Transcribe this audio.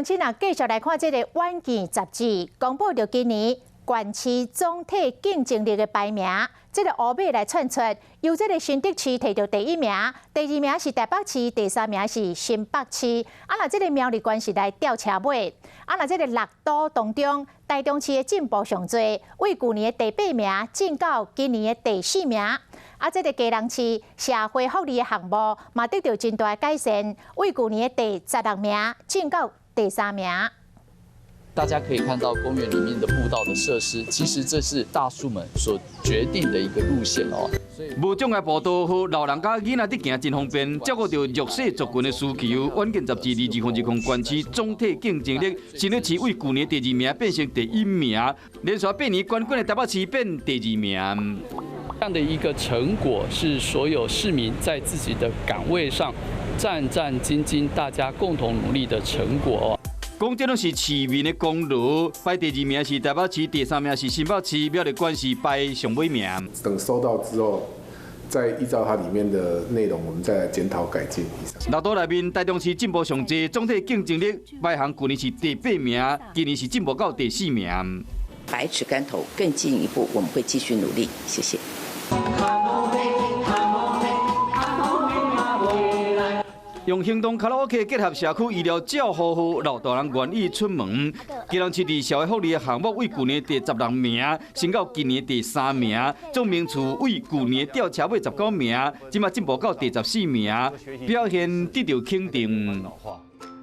請啊，繼續來看這個遠見雜誌公布著今年縣市總體競爭力的排名，這个烏馬來竄出，由這個新竹市提著第一名，第二名是台北市，第三名是新北市。啊，若這个苗栗縣是來吊車尾。啊，若這个六都當中，台中市的進步上濟，為舊年的第八名進到今年的第四名。啊，這个基隆市社會福利的項目嘛得著真大的改善，為舊年的第16名進到第三名。大家可以看到公園裡面的步道的設施，其實這是大樹們所決定的一個路線哦。無障礙步道予老人佮囡仔佇行真方便，照顧著弱勢族群的需求。遠見雜誌2020縣市總體競爭力，新竹市為舊年第二名變成第一名，連續8年冠軍的台北市變第二名。這樣的一個成果是所有市民在自己的崗位上戰戰兢兢，大家共同努力的成果。講這攏是市民的功勞，排第二名是台北市，第三名是新北市，苗栗縣是排上尾名。等收到之後，再依照它裡面的內容，我們再來檢討改進。六都內面，台中市進步上濟，總體競爭力排行舊年是第八名，今年是進步到第四名。百尺竿頭更進一步，我們會繼續努力。謝謝。用行動卡拉 OK 結合社區醫療照護，予老大人願意出門。基隆市佇社會福利的項目為舊年第16名，升到今年第三名。總名次為舊年吊車尾19名，這馬進步到第14名，表現得著肯定。